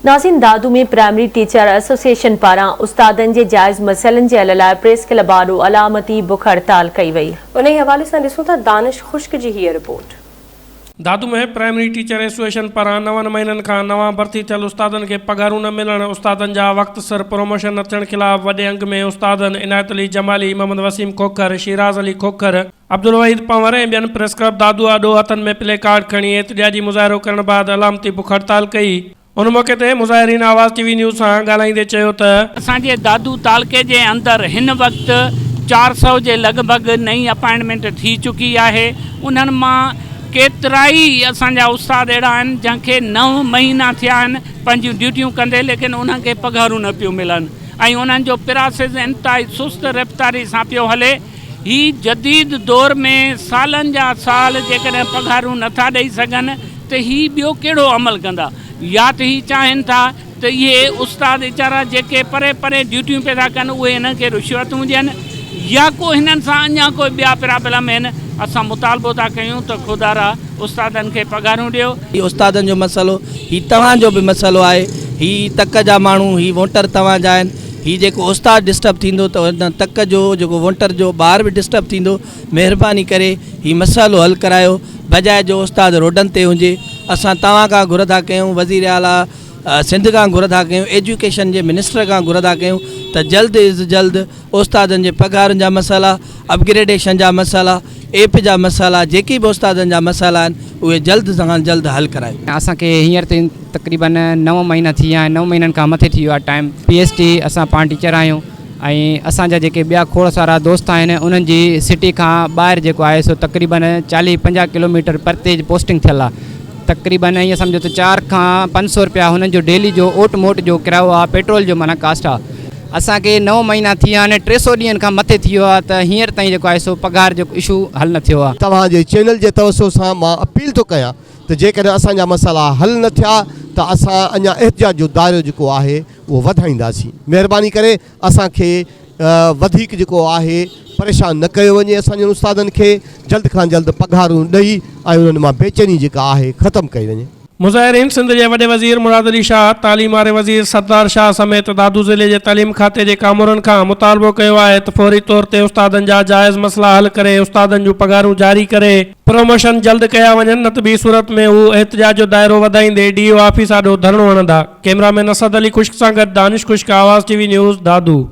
ناظرين Dadu ۾ primary teacher association پاران استادن جي جائز مسئلن جي حل لاء پريس ڪلب آڏو علامتي بک هڙتال ڪئي وئي. انهي حوالي سان ڏسون ٿا دانش خشڪ جي هيء report. Dadu ۾ primary teacher association پاران نون مهينن کان نوان ڀرتي ٿيل استادن کي پگهارون نه ملڻ، استادن جا وقت سر پروموشن نه ٿيڻ خلاف وڏي انگ ۾ استادن عنايت علي جمالي، محمد وسيم کوکر، شيراز علي کوکر، عبدالوحيد پنهور ۽ ٻين پريس ڪلب دادو آڏو هٿن ۾ پلي ڪارڊ کڻي احتجاجي مظاهرو ڪرڻ بعد علامتي بک هڙتال ڪئي. ان موقعي تي مظاهرين آواز ٽي وي نيوز سان ڳالهائيندي چيو ته. اسان جي دادو تعلقي جي اندر هن وقت 400 جي لڳ ڀڳ نئين اپائنٽمينٽ ٿي چڪي آهي انهن مان ڪيترائي اسان جا استاد اهڙا آهن جن کي نو مهينا ٿيا آهن پنهنجون ڊيوٽيون ڪندي ليڪن انهن کي پگهارون نه پيون ملن ۽ انهن جو پراسيس انتهائي سست رفتاري سان پيو هلي. هي جديد دور ۾ سالن جا سال جيڪڏهن پگهارون نه ٿا ڏئي سگهن ته هي ٻيو ڪهڙو عمل ڪندا؟ يا ته هي چاهين ٿا ته اهي استاد ويچارا جيڪي پري پري ڊيوٽيون پيا ٿا ڪن اهي هنن کي رشوتون ڏين يا ڪو هنن سان اڃا ڪوئي ٻيا پرابلم آهن. اسان مطالبو ٿا ڪيون ته خدارا استادن کي پگهارون ڏيو. هي استادن جو مسئلو هي توهان جو به مسئلو آهي هي تڪ جا ماڻهو هي ووٽر توهان جا آهن. هي جيڪو استاد ڊسٽرب ٿيندو ته ان تڪ جو جيڪو ووٽر جو ٻار به ڊسٽرب ٿيندو مهرباني ڪري هي مسئلو حل ڪرايو بجاء جو استاد روڊن تي هجي اسان توهان کان گهر ٿا ڪيون وزير اعليٰ سنڌ کان گهر ٿا ڪيون ايجوڪيشن جي منسٽر کان گهر ٿا ڪيون ته جلد از جلد استادن جي پگهارن جا مسئلا اپگريڊيشن جا مسئلا ايپ جا مسئلا جيڪي به استادن جا مسئلا آهن اهي جلد کان جلد حل ڪرايو. اسان کي هينئر تائين تقريبن نو مهينا ٿي ويا آهن نو مهينن کان مٿي ٿي ويو آهي ٽائيم پي ايس ٽي اسان پاڻ ٽيچر آهيون ۽ اسان جا جيڪي ٻيا کوڙ سارا دوست آهن انهن جي سٽي کان ٻاهر جيڪو آهي سو تقريبن 40 50 ڪلوميٽر پرتي پوسٽنگ ٿيل آهي تقريبن ائين سمجهو ته چار کان 5 سو روپيا هنن جو ڊيلي جو اوٽ موٽ جو ڪرايو آهي پيٽرول جو معنيٰ ڪاسٽ آهي اسان کي نو مهينا ٿي ويا آهن 300 ڏينهن کان مٿي ٿي ويو آهي ته هينئر تائين جيڪو آهي سو پگهار جو اشو حل نه ٿيو آهي. توهان جي چينل جي توسط سان مان اپيل ٿو ڪيان ته جيڪڏهن اسان جا مسئلا حل نه ٿيا ته اسان اڃا احتجاج جو دائرو جيڪو آهي اهو وڌائينداسين مهرباني ڪري اسان کي وڌيڪ جيڪو آهي پريشان نه ڪيو وڃي اسان جن استادن کي جلد کان جلد پگهارون ڏئي ۽ انهن مان بيچيني جيڪا آهي ختم ڪئي وڃي. مظاهرين سنڌ جي وڏي وزير مراد علي شاهه، تعليم واري وزير سردار شاهه سميت دادو ضلعي جي تعليم کاتي جي ڪامورن کان مطالبو ڪيو آهي ته فوري طور تي استادن جا جائز مسئلا حل ڪري استادن جون پگهارون جاري ڪري پروموشن جلد ڪيا وڃن نه ته ٻي صورت ۾ هو احتجاج جو دائرو وڌائيندي ڊي او آفيس آڏو ڌرڻو هڻندا. ڪئميرا مين اسد علي خشڪ سان گڏ دانش خشڪ آواز ٽي وي نيوز دادو.